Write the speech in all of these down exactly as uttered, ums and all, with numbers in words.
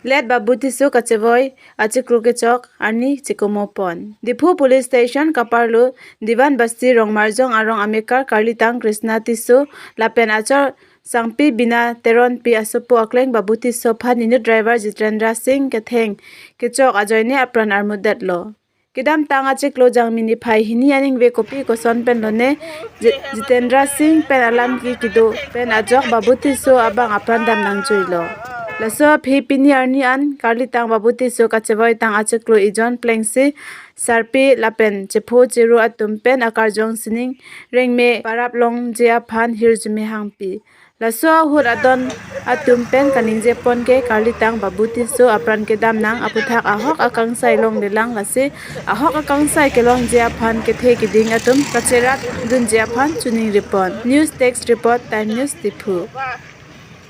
Let Babu Tisso kachevoi achiklo kechok arni chikomo pon. Diphu Police Station kaparlo Diwan Basti Rongmarjong arong amekar Karlitang Krishna Tisso lapen achor sangpi Bina Teronpi asopo akleng Babu Tisso aphan inut driver Jitendra Singh ketheng kechok ajoine apran armutdetlo. Kedamtang achiklo Jangmi niphai hini aningve kopi koson pen lone Ji-, Jitendra Singh pen alam ki kedo pen ajok Babu Tisso abang apran dam nangjuilo. Laso aphi pini arni an Karlitang Babu Tisso kachevoi tang achiklo ejon plengsi sarpi lapen chepho cheru atum pen akarjong sining rengme parap longji aphan hirjume hangpi. Laso ahut adon atum pen kaningje pon ke Karlitang Babu Tisso apran kedam nang aputhak ahok akangsai longlelang, lasi ahok akangsai kelongji aphan kethe keding atum kacherap dunji aphan choningri pon. News Desk Report, Time News Diphu.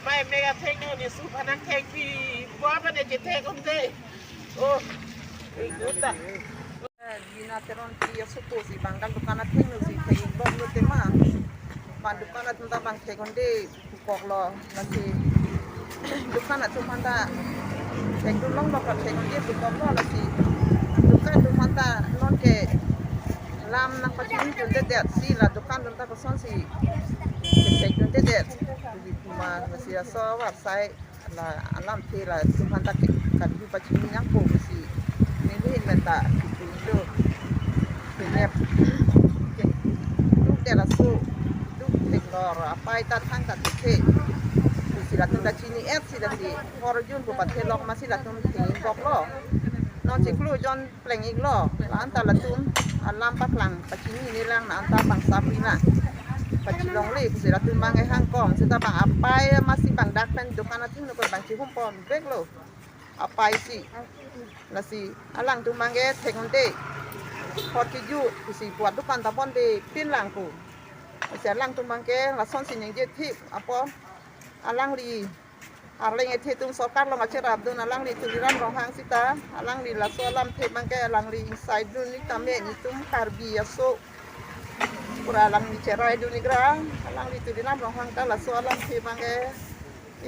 Mai mega thek ni su phanak thek pi bua pa ne je thek om de. Oh, eh, uta. Bina Teronpi asopo si bang kan dukan athengno si thek bom lo tema. Bang dukan atum ta bang thek onde pukok lo, lasi dukan atum aphan ta thek dun longlo ka thek onde pukok lo, lasi dukan atum aphan ta non ke lam nangpachini dundedet si la dukan atum ta kosonsi thek dundedet. Kuma lasi aso avarsai la alamthe latum aphan ta ke kadokave pachini nangpo pusi nelihin pen ta kipu do. Pinep ke dukdet aso duk theklor apai ta thangta thekthe pusi latum ta chini-et si lasi hor jun pu pathelok masi latum thengin boklo. Non chiklo jon pleng-iklo, la-an ta latum alam paklang pachini nelang, la-an ta bang sapri na pachelongle pusi latum bang kehang kong seta bang apai masi bang dak pen dukan athengno ko bang chihum pon veklo. Apai si lasi alangtum bang ke thek onde hor kejut pusi puat dukan ta ponde pinlang pu. Lasi alangtum bang ke lasonsi ningje thip apot alangli arleng ethe atum sorkar along kacherap dun alangli Tuliram Ronghang seta alangli laso alamthe bang ke alangli ingsai dun ik tame, netum Karbi aso pura alangli cherai dun ik ra, alangli Tuliram Ronghang ta laso alamthe bang ke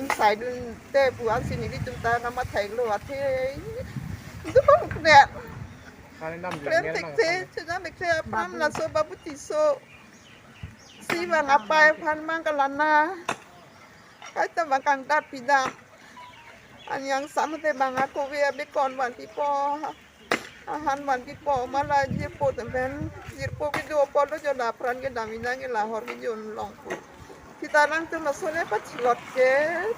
ingsai dunte pu ansi nelitum ta nangmathailo, athe dukdet. Kali nam klem jengel mang thekthe, kali. Chejam thekthe aphan laso Babu Tisso si bang apai aphan bang kalana. Kaita bang kangdat pidam. An yang samte bang ako ve abekon van pipo. Ahan van pipo mala jirpo tempen. Jirpo kedo apotlo jo la apran kedam inang ke la hor kejun longpo. Seta alangtum laso le pachilot ke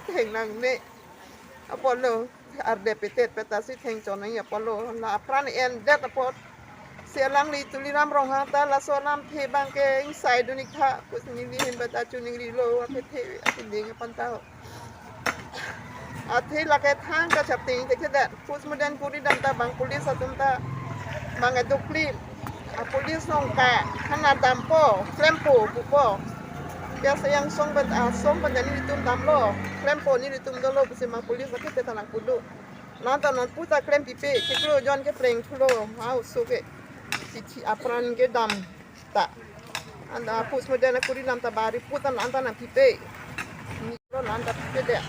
theng nangne. Apotlo arde petet peta si theng chon nang apotlo la apran endet apot. Si alangli Tuliram Ronghang ta laso alamthe bang ke ingsai dun ik tha pusi nelihin pen ta choningrilo, athe the, athe ding aphan ta ho. Athe lake thang kachapting thekthe det. Postmortem kuri dam ta bang police atum ta bang edukli. A police nong ka khana dampo, klempo pupo. Biasa yang song pen, a song pen jani nelitum damlo, klempo nelitum dolo pusi bang police atum ta nang pudu. Nanta non puta klem pipe, chiklo jon ke pleng thulo, hau so ke. Chithi apran kedam ta. Anta postmortem kuri dam ta bari puta nanta nang pipe. Ni lo nanta pipe det.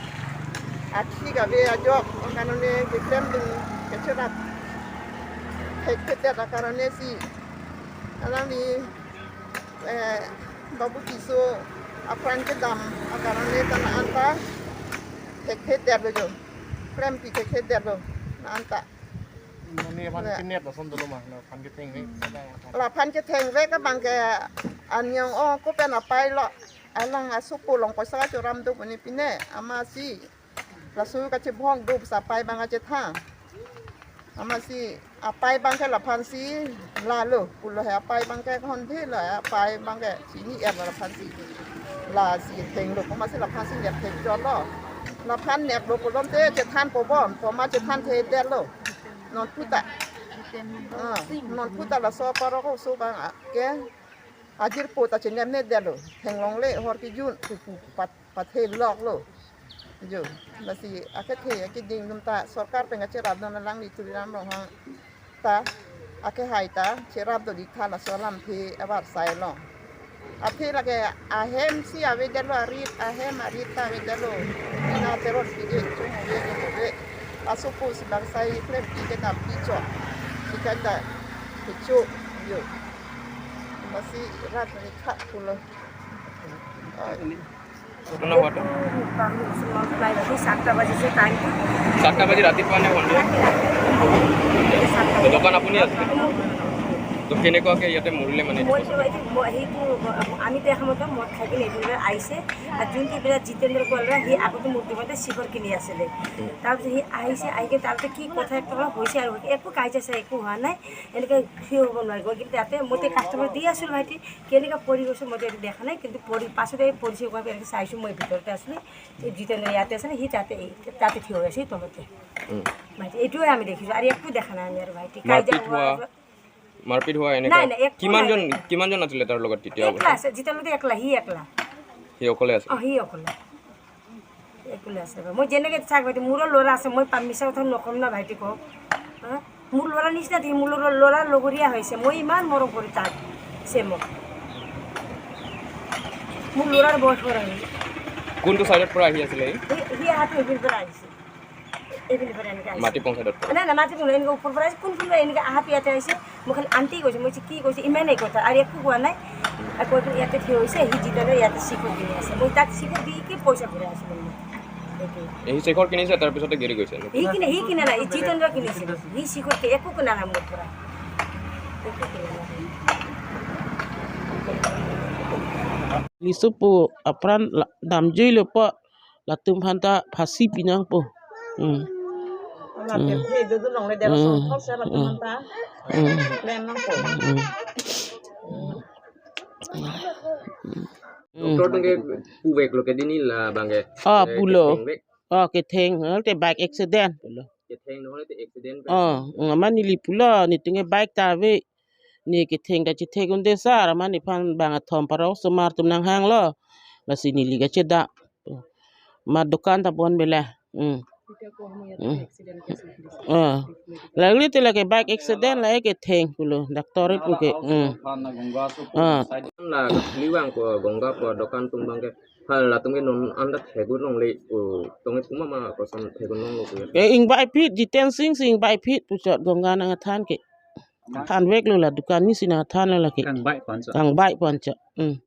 Akhi kave ajok, karone keklem dun kecherap thekthe det karone si. Alangli, eh, Babu Tisso apran kedam karone ta la-an ta thekthe detlo jo. Klempi thekthe detlo la-an ta. Mane aphan, ya, kenet lason dolo ma, la aphan kethengvek abang. La aphan kethengvek abang ke anyong o ko pen apai lo. Alang asopo along poisa kachoram do pune pine amatsi. Laso kachebhong do pusi apai bang kachethang. Amatsi apai bang ke la aphan si lalo pulo he, apai bang ke hon the la apai bang ke chini-et lo la aphan si. Lasi thenglo ko amatsi la aphan si nep thek chotlo. La aphan neplo pulote chethanpo bom, ko amat chethanthe detlo. Non puta. Ah, non puta laso apor ako so bang a, ke ajirpo ta chenepne detlo. Thenglongle hor kejun pu pu pat patheloklo. Jo, lasi akethe akeding atum ta sorkar pen kacherap dun alangli Tuliram Ronghang ta, akehai ta cherap do ik tha laso alamthe avarsai along. Athe lake ahem si avedetlo, arit ahem arit ta avedetlo. Bina Teronpi ke chung ave ke ave. Aso po si bangsa ikrem ikenam ichok. Ikan da kecho yo. Masi rat ni khat pulo. Ah, ঘটনা হোৱাটো? সাতটা বাজিছে টাইমটো। সাতটা বাজি ৰাতিপুৱা নে সন্ধিয়া? ৰাতি, ৰাতি। এই সাতটা তো দোকান আপুনি আছিলে? তো কেনেকুৱাকে ইয়াতে মৰিলে মানে? মই তো এইটো, মই সেইটো, আমিতো এসময়ত মদ খাই কিনে এইফালে আহিছে। আৰু যোনটো এইবিলাক জিতেন্দ্ৰ গোৱালৰা, সি আগতে মোৰ দোকানতে চিখৰ কিনি আছিলে। তাৰপিছত সি আহিছে, আহি কিনে তাৰপিছত কি কথা এটা হৈছে আৰু একো কাজিয়া চাই একো হোৱা নাই। এনেকে সি হ'ব নোৱাৰিব। কিন্তু তাতে মই কাষ্টমাৰ দি আছোঁ ভাইটি, কেনেকে পৰি গৈছে মই এইটো দেখা নাই। কিন্তু পৰি, পাছত এই পৰিছে, কোৱা এনেকে চাইছোঁ, মই ভিতৰতে আছিলোঁ। এই জিতেন্দ্ৰ ইয়াতে আছে নে, সি তাতে, এই তাতে থিয় হৈ আছে, এই তলতে। উম। ভাইটি, এইটোৱে আমি দেখিছোঁ, আৰু একো দেখা নাই আমি আৰু ভাইটি। কাজিয়া মাৰপিট হোৱা, হোৱা, মাৰপিট হোৱা এনেকা? নাই, নাই, একো নাই, কিমানজন, নাই। কিমানজন আছিলে তাৰ লগত তেতিয়া? একলা আছে, জিতেন্দ্ৰ একলা, সি একলা। সি অকলে আছে? অ, সি অকলে। একলা আছে। মই যেনেকে চাক ভাইটি, মোৰো ল'ৰা আছে, মই পা-, মিছা কথা নকম না ভাইটি, কওক। হা? মোৰ ল'ৰা নিচিনা দেখি, মোৰ ল'ৰা, ল'ৰাৰ লগৰীয়া হৈছে, মই ইমান মৰম কৰি তাক, সি মোক। মোৰ ল'ৰাৰ বয়সৰ হয়। কোনটো চাইডৰ পৰা আহি আছিলে সি? সি, সি আহাটো এইফালৰ পৰা আহিছে। এইফালৰ পৰা এনেকে আহিছে। মাটি পঞ্চায়তত পৰা? নাই, নাই, মাটি পঞ্চায়ত, এনেকে ওপৰৰ পৰা আহিছে, কোন ফালে এনেকে আহাটো ইয়াতে আহিছে। মই খালি আণ্টি কৈছোঁ, মই কৈছোঁ, "কি কৈছে?" ইমানেই কথা, আৰু একো কোৱা নাই। আৰু কৈ পেলাই ইয়াতে থিয় হৈছে, সি জিতেন্দ্ৰ ইয়াতে চিখৰ কিনি আছে। মই তাক চিখৰ দি কি পইচা ঘূৰাই আছোঁ মই। এইটোৱে। এই চিখৰ কিনিছে, তাৰ পিছতে গিৰি গৈছে নেকি? সি কিনে, সি কিনে নাই, এই জিতেন্দ্ৰ কিনিছে। সি চিখৰ কি-, একো কিনা নাই মোৰ পৰা। একো কিনা নাই। Liso pu apran la-, damjuilo pu latum aphan ta phasi pinangpo. Hmm. Lapen Hmm. he do do longle dera Hmm. song thok sa latum Hmm. aphan ta Hmm. klem nangpo. Hmm. Doctor atum ke puvek lo ke dini la abang ke. Ah, eh, pulo. Ketheng vek. Ah, ketheng, eh, te bike accident pulo. Ketheng no te accident vek. Ah, mm, amat neli pulo, netum ke bike ta ave. Ne ketheng kachethek un-e sar, amat nephan bang athom parok osomar atum nanghanglo. Lasi neli kachedak. Amat dukan ta bon bela. Hmm. Hmm. Ah. Lagli te lake bike accident la ketheng pulo. Doctor puke. Hmm. Ah. La liwang ko Ganga ko dukan atum abang ke. Hal latum ke non anta theklongle ko tong-e puma ma koson theklonglo ko. Ke ingbai phit, Jiten Sing si ingbai phit puchot Ganga nangthan ke. Thanveklo la dukan ni si nangthanlo lake. Kangbai ponchot. Kangbai ponchot. Hmm.